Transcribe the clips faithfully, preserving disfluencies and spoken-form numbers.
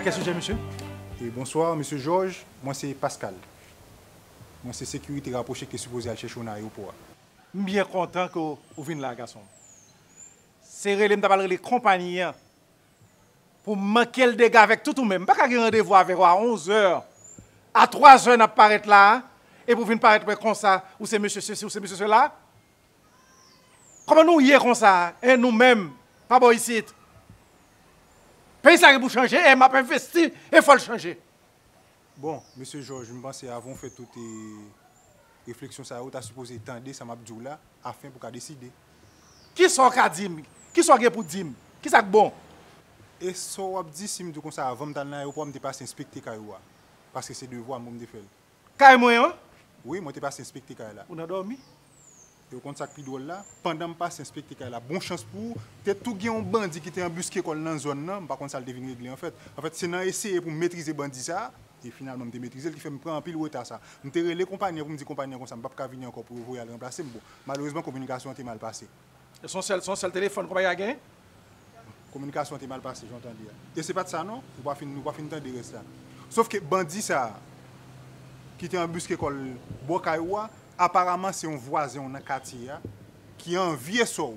Kèl sijè, mesye? E bonswa, mesye Jòj. Mwen se Pascal. Mwen se sekirite rapwoche ki te sipoze al chèche w nan ayewopò a. M byen kontan ke w vin la, gason. Se rele m ta pral rele konpayi an pou m manke l dega avèk tout ou menm. M pa ka gen randevou avèk ou a onz è. A twa zè n ap parèt la a, epi w vin parèt mwen konsa, ou se mesye sesi, ou se mesye sela. Kòman nou ye konsa, en, nou menm, pa bò isit? Peyi sa gen pou chanje, e m ap envesti, e fò l chanje. Bon, mesye Jòj, m panse avan w fè tout, e, refleksyon sa yo, w ta sipoze tande sa m ap di w la, afin pou w ka deside. Kisa w ka di m? Kisa w gen pou di m? Kisa k bon? E sa w ap di si m di w konsa, avan m t al nan ayewopò, m te pase enspekte kay ou a? Paske se devwa m pou m te fè l. Kay mwen an? Wi, mwen te pase enspekte kay la. Ou nan dòmi? E w konn sa k pi dwòl la? Pandan m pase enspekte kay la, bon chans pou ou, te tou gen yon bandi ki te anbiske kò l nan zòn nan, m pa konn sa l te vin regle anfèt. Anfèt, se nan eseye pou m metrize bandi sa a, e finalman m te metrize l, ki fè m pran anpil reta sa. M te rele konpayi an pou m di konpayi an konsa, m p ap ka vini ankò pou yo voye al ranplase m. Bon, malerezman, kominikasyon an te mal pase. E se yon sèl, se yon sèl telefòn konpayi a genyen? Kominikasyon an te mal pase, jan w tande a. E se pa t sa non, ou pa fin, ou pa fin tande rès la. Sòf ke bandi sa a, ki te anbiske kò l bò kay ou a, aparaman se yon vwazen w nan katye a, ki anvye sò w.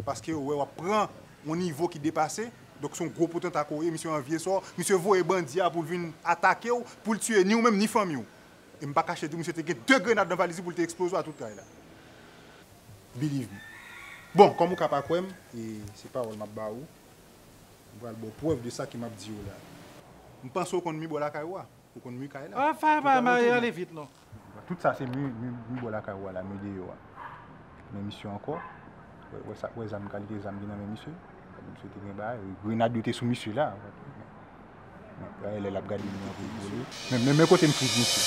Paske yo wè w ap pran yon nivo ki depase, donk se yon gwo potanta ke w ye, misye anvye sò w, misye voye bandi a pou l vin atake w, pou l tiye ni ou menm ni fanmi w. E m pa kache di w, misye te gen de grenad nan valiz li pou l te eksploze w a tout kay la. Believe me. Bon, kòm ou ka pa kwè m, e se pawòl m ap ba ou, m pral ba w prèv de sa ke m ap di w la. M panse w konn mi bò lakay ou a. Ou konn mi kay la. Ah, fè pa mare ale vit non. Tout sa se mi, mi, mi bò lakay ou a la, mi deyò a. Men misye ankò, wè, wè sa, wè zam, kalite zam ki nan men misye. Misye te gen bagay, grenad yo te sou misye la. Gade lè l ap gade moun nan pou l vole. Men, men, men kote m friz misye.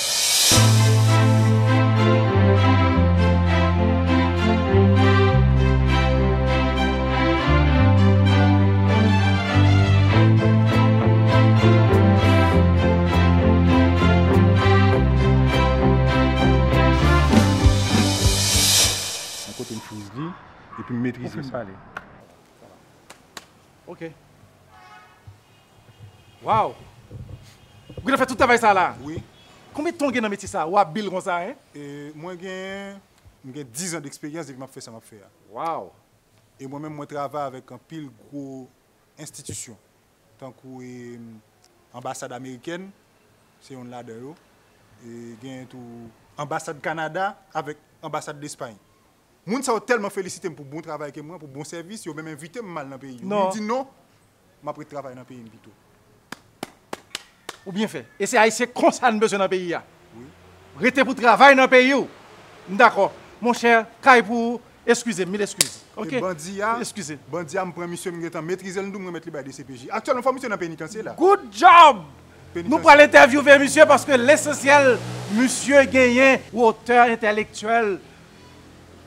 Men kote m friz li, epi m metrize sa. Ok. Waw! Ou gentan fè tout travay sa la? Wi. Konbyen tan w gen nan metye sa? Ou abil konsa, en? E, mwen gen, m gen diz an deksperyans depi m ap fè sa m ap fè a. Waw! E mwen menm, mwen travay avèk anpil gwo enstitisyon, tankou, e, anbasad amerikèn, se yonn ladan yo. E gen tou anbasad Kanada avèk anbasad Lespay. Moun sa yo tèlman felisite m pou bon travay ke mwen, pou bon sèvis, yo menm envite m m al nan peyi yo. Non. M di non, m ap ret travay nan peyi m pito. Ou byen fè. E se Ayisyen konsa n bezwen nan peyi a. Wi. Rete pou travay nan peyi w. M dakò. Monchè, kay pou ou, eskize m, mil eskiz. Ok? E bandi a, eskize. Bandi a, m pran misye, m gentan metrize l, m di w m remèt li bay D C P J. Aktyèlman, fò misye nan penitansye la. Good job! Nou pral entèvyouve misye paske lesansyèl, misye genyen wotè entèlektyèl.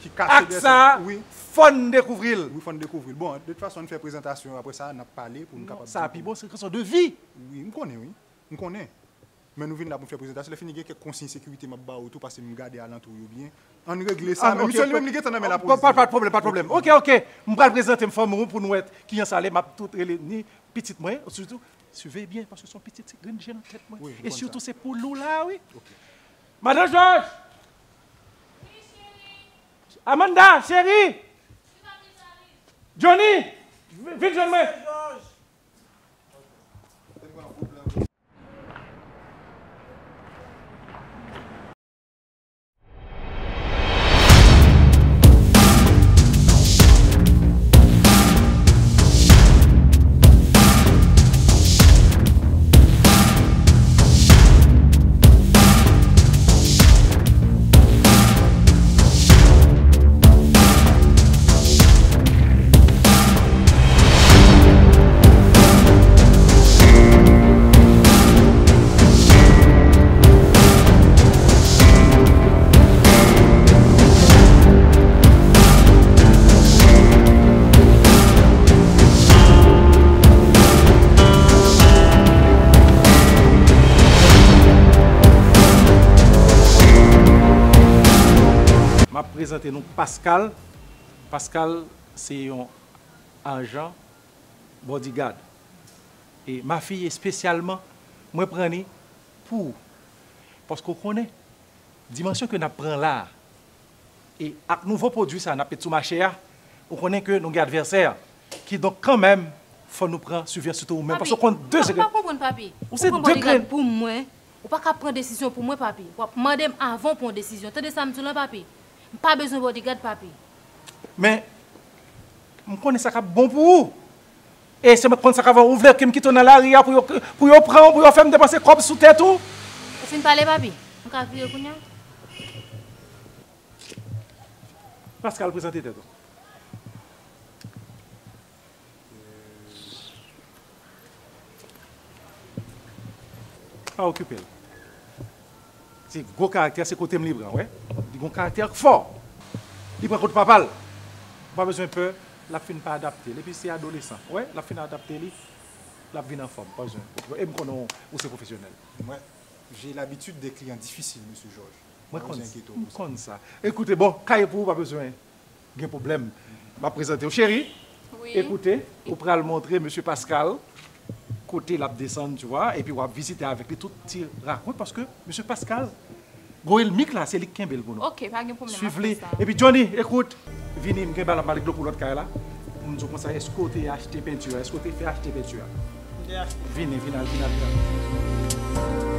Ki kache dèyè sa. Ak sa, wi, fò n dekouvri l. Wi, fò n dekouvri l. Bon, de tout fason, ann fè prezantasyon, apre sa, n ap pale pou n kapab. Non, sa pi bon, se leson de vi. Wi, m konnen, wi. M konnen. Men nou vin la pou n fè prezantasyon. Lè fini, gen kèk konsiy sekirite m ap ba ou tou, paske m gade alantou yo byen. Ann regle sa. Ah, men ok, misye li menm, li gentan nan men lapolis. Pa, pa, pa de pwoblèm, pa de pwoblèm. Ok, ok. M pral prezante m fanmi w pou nou wè kijan sa ale. M ap tout rele ni pitit mwen, sitou, siveye byen, paske se yon pitit, se grenn je nan tèt mwen. Wi, m konn sa. E sitou, se poul ou la, wi. Ok. Madan Jòj! Amanda, cheri! Johnny! Vin jwenn mwen! M ap prezante nou Pascal. Pascal se yon ajan bodyguard. E mafi espesyalman, mwen pran li pou ou. Paske w konnen, dimansyon ke n ap pran la a, e ak nouvo pwodui sa a n ap met sou mache a, ou konnen ke nou gen advèsè. Kidonk, kanmenm, fò nou pran siveyans sou ou menm, paske w konn de... Papi, m pa konprann, papi. Ou se de grenn pou mwen. Ou pa ka pran desizyon pou mwen, papi. W ap mande m avan w pran yon desizyon. Tande sa m di w lan, papi. M pa bezwen bodyguard, papi. Men, m konnen sa k ap bon pou ou. E se mwen k konn sa k ap bon. Ou vle ke m kite w nan lari a pou yo, pou yo pran w, pou yo fè m depanse kòb sou tèt ou? Ou fin pale, papi? M ka vire kounye a? Pascal, prezante tèt ou. Pa okipe l. Se gwo karaktè, se kote m li pran, wè. Li gon karaktè k fò. Li pran kote papa l. Ou pa bezwen pè, l ap fin pa adapte l. Epi se adolesan, wè, l ap fin adapte li, l ap vin anfòm, pa bezwen. E m konnen w, ou se pwofesyonèl. Mwen, j'ai l'habitude des clients difficiles, Monsieur Georges. Mwen konn, m konn sa. Ekoute, bon, kay pou ou, pa bezwen gen pwoblèm. M ap prezante w, cheri. Wi. Ekoute, ou pral montre Mesye Pascal kote l ap desann, tu vois, epi w ap vizite avèk li tout ti rakont, paske Mesye Pascal, gwo elmik la, se li k kenbe l pou nou. Ok, pa gen pwoblèm, m ap fè sa. Swiv li. Epi Johnny, ekoute, vini, m gen bagay m ap pale dlo pou lòt kay la. Pou m di w konsa, èske w te achte penti a? Èske w te fè achte penti a? M te achte. Vini, vin al, vin al, vin al.